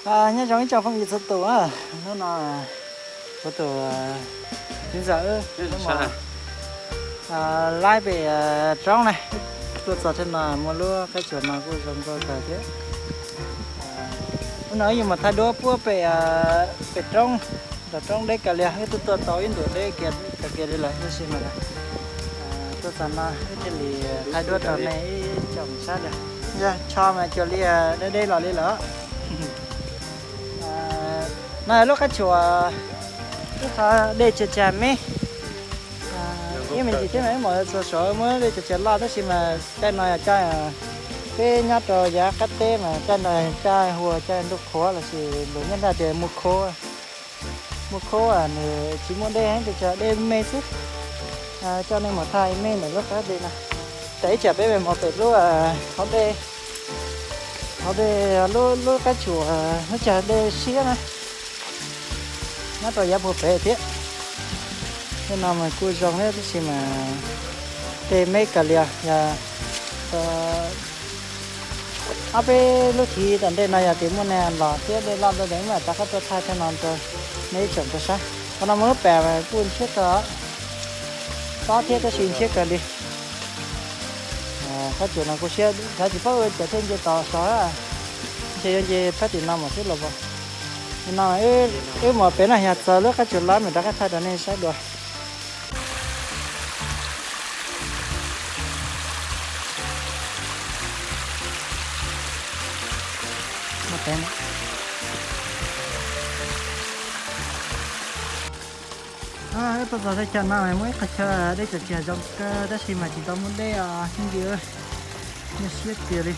Nyob zoo ib tsoom phooj ywg txhua tus, hnub no kuv tus txiv ntxawm wb laib pem roob na, tuaj txog rau no muaj lub qab tsuas no kuj zoo nkauj kawg thiab. Hnub no wb yuav mus thaij duab puab pem, pem roob, nram roob deb kawg li, wb twb tuaj tau ib ntus deb kiag tag kiag li lawm tab sis mas tuaj txog no wb thiaj li thaij duab rau nej ib tsoom saib li. Yog tsho mas cuag li deb deb los li lawm. No lub qab tsuas, ib qho dej tsaws tsaws me, ib me ntsis thiab mas wb mus txog saud muab dej tsaws tsaws loj tab sis mas caij no yog caij peb nyob rau yav qab teb mas caij no caij hua caij ntuj qhuav lossis luag nyob nrad tias muaj khub, muaj khub nws tsis muaj dej heev ces tsaws dej me xwb. Coj nej mus thaij me ntawm lub qab dej no. Tam ib tsam peb mus pem lub hauv dej, hauv dej lub, lub qab tsuas, lub tsag dej siab na, nyob rau yav puag pem thiab. Tej no mas kuj zoo thiab tab sis mas dej me kawg li os. Yog ob peb lub chiv tom ntej no yog tias muaj neeg los thiab dej loj dua ces wb mam rov qab tuaj thaij tej no rau nej ib tsoom tau saib. Qhov no muaj lub pas mas kuj ntshiab kawg, tob thiab tab sis ntshiab kawg li. Qab tsuas no kuj siab, xav tsis paub ua cas thiaj nce tau saud, ntshe yuav nce phab tim no mus xwb los as. No wb mus pem no yog txog lub qab tsuas loj mam rov qab thaij rau nej saib dua. Wb tuaj txog tej chaw no muaj ib qhov chaw dej tsaws tsaws zoo kawg tab sis mas tsis tau muaj dej os phooj ywg, nyuaj siab tiag li.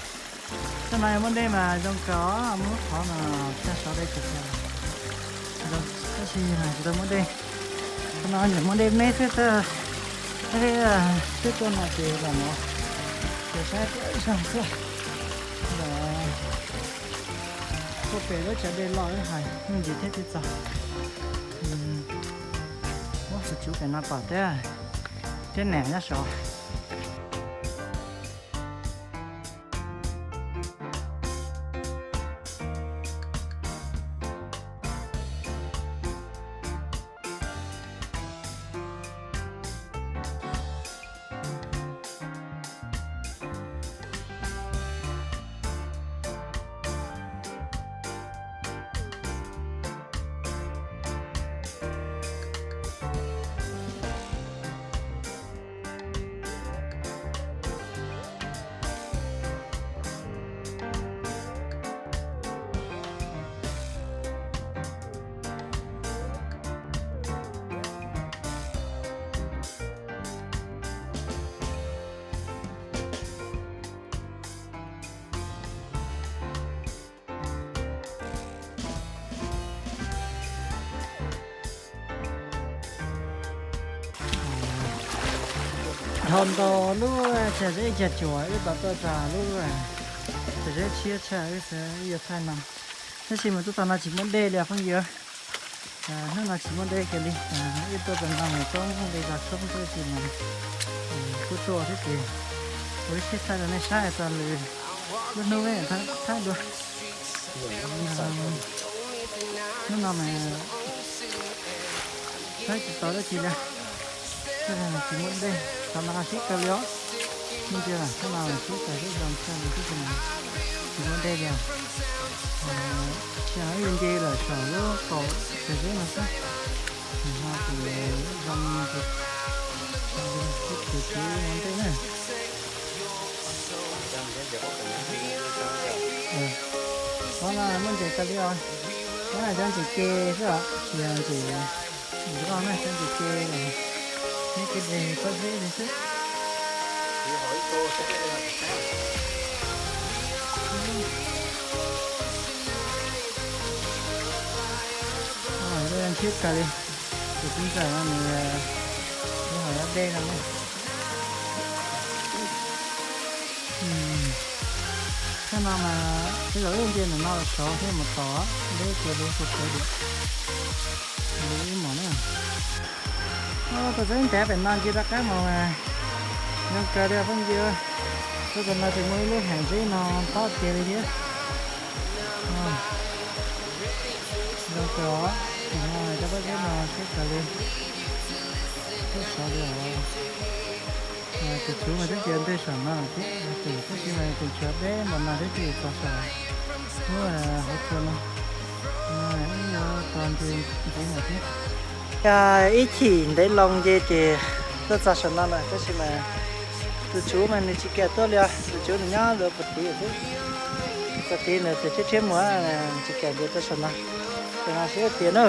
Tej no yog muaj dej mas zoo kawg, muaj lub qhov no tshaj saud dej tsaws tsaws, tab sis tsis tau muaj dej. Qhov no nyiam muaj dej me xwb, twb tuaj no ces los no ces saib zoo xwb. Tuaj pem lub tsag dej loj wb hais me ntsis thiab thiaj txog. Ua, kuv tsub pem no pom thiab, thiab niam nyob saud. Dhau ntau lub tsag zeb tsag tsuas wb tau tuaj txog lub tsag zeb tshiab tshaj wb xav wb yuav thaij no. Tab sis mas tuaj txog no tsis muaj dej li os phooj ywg. Hnub no tsis muaj dej kiag li. Wb tuaj txog no mas tsob nqeeg zos khoob xwb tab sis mas kuj tuaj thiab ces ua ib siab thaij rau nej saib txog lwm lub hnub thaij dua. Hnub no mas saib tsis tau dab tsi li, tsis muaj dej, thaum no sib kawg li os. Hnub no sib kawg sib zoo tshaj li tab sis mas tsis muaj dej li os. Tsis hais yuav nce lawm saum lub kaum tsag zeb no xwb. Nim no ces zoo ces ib tug txiv ua ntej na. Qhov no muaj ntses kawg li os. Qhov no cov ntses ke xwb os, tsis yog ntses nroj na, cov ntses ke, neb ke nres pob zeb li xwb. Ntshiab kawg li, tus txiv ntxawm no nws nyob hauv dej no ne. Thaj no mas tej zaum wb nce ntawm no los saud thiaj mus tod, deb kiag li kuv sawv dim li ib mos na. Tuaj txog ib ntev pem no nce rov qab mus mas zoo kawg li phooj ywg. Tuaj txog no ces muaj ib lub hav zeb no tob tiag li thiab. Os, tus no cov pab zeb no siab kawg li, siab sov li os. Tus tsuv mas twb cia ntej saum no thiab, tab sis mas tus tshuav deb npaum no thiab ces txog saum lub hauv tsua no, ib yuav txog ntsis ntxiv no thiab. Ib chim ntev loo ces ces tuaj txog saum no lawm, tab sis mas tus tsuv mas nws tsis kam tuaj li os, tus tsuv nws nyob dua puag tid xwb. Txog tid nws tus tshiab tshiab muag tsis kam nce tuaj saum no, ces no siab tiag na.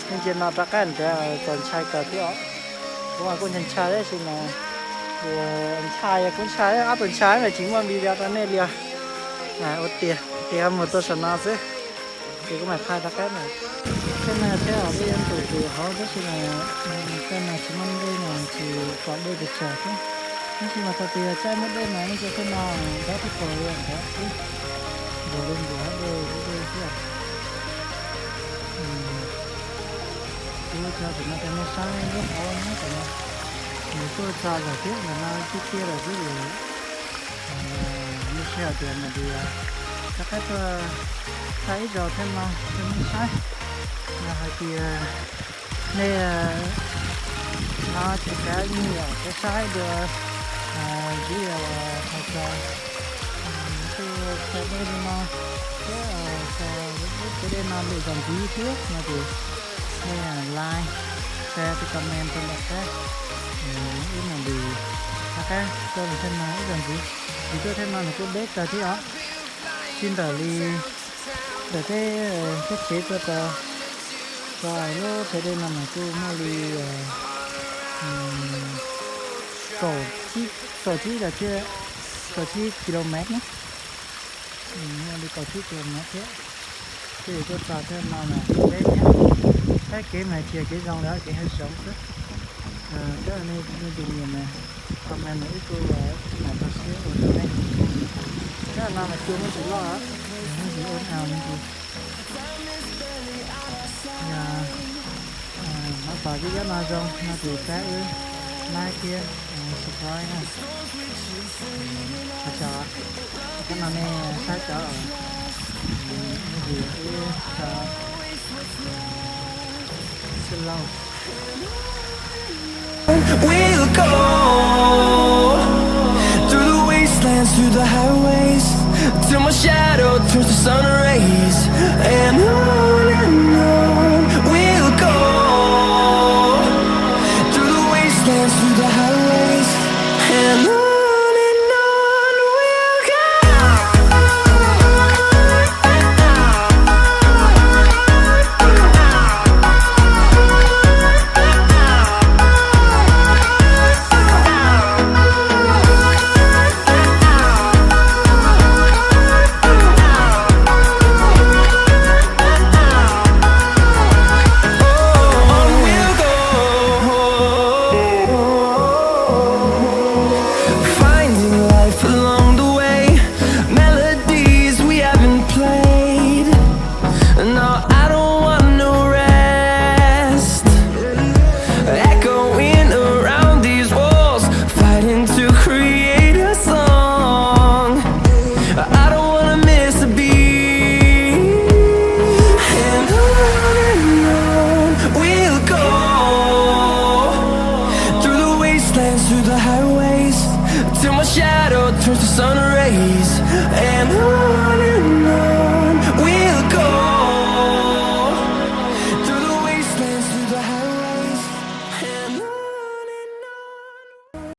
Nej ntsia no rov qab nrad txaus ntshai kawg thiab os. Kuv mas kuj ntshai ntshai tab sis mas ntshai yog kuv ntshai, ob tug ntshai mas tsis muaj video rau nej li os. Ua tiag ces mus tuaj saum no xwb. Ces kuv mam thaij rov qab na. Tej no thiab os, peb yuav ntus tus hauv tab sis mas tej no tsis muaj dej no tsis pom dej pes tsawg thiab. Tab sis mas thaum twg yog caij muaj dej mas nej ntsia tej no nrov tib kaus li nrov xwb, nkaus li nkaus dej dej xwb. Kuv tso tam no rau nej saib lub hauv no tam no, nws kuj txog lawm thiab, ntawm no tiaj tiaj lawm xwb ces nej sij hawm tias mus li rov qab tuaj thaij ib zaug thiab no rau nej saib. Yog hais tias nej hnov tsis kav nyiam kuv saib dua, kuv yog hais tias kuj tso dej li no thiab, tso lub cov dej no lwm zaus ntxiv thiab no ces nej like, share thiab comment rau nram qab, wb mam li rov qab tuaj mus thiab no ib zaug ntxiv. Vim tuaj thiab no nws kuj deb kawg thiab os, tsis ntawm li ntawm peb teb chaws tuaj rau, rau lub cov dej no mas kuj muaj li kaum tsib, kaum tsib los thiab, kaum tsib kilomev na, muaj li kaum tsib kilomev thiab. Tej zaum tuaj txog thiab no mas kuj deb thiab. Saib kev mas tsis yog kev zoo li, kev hav zoov xwb. Cov nej leej twg nyiam mas comment mas wb kuj mam txaus siab ua rau nej. Cov no mas cua muaj ntsis loj, muaj ntsis ua me ntsis. Yog hnov txog vim yog no zoo no ces pab wb like thiab subscribe na. Cov no nej saib cov, ib tso xwb lauj.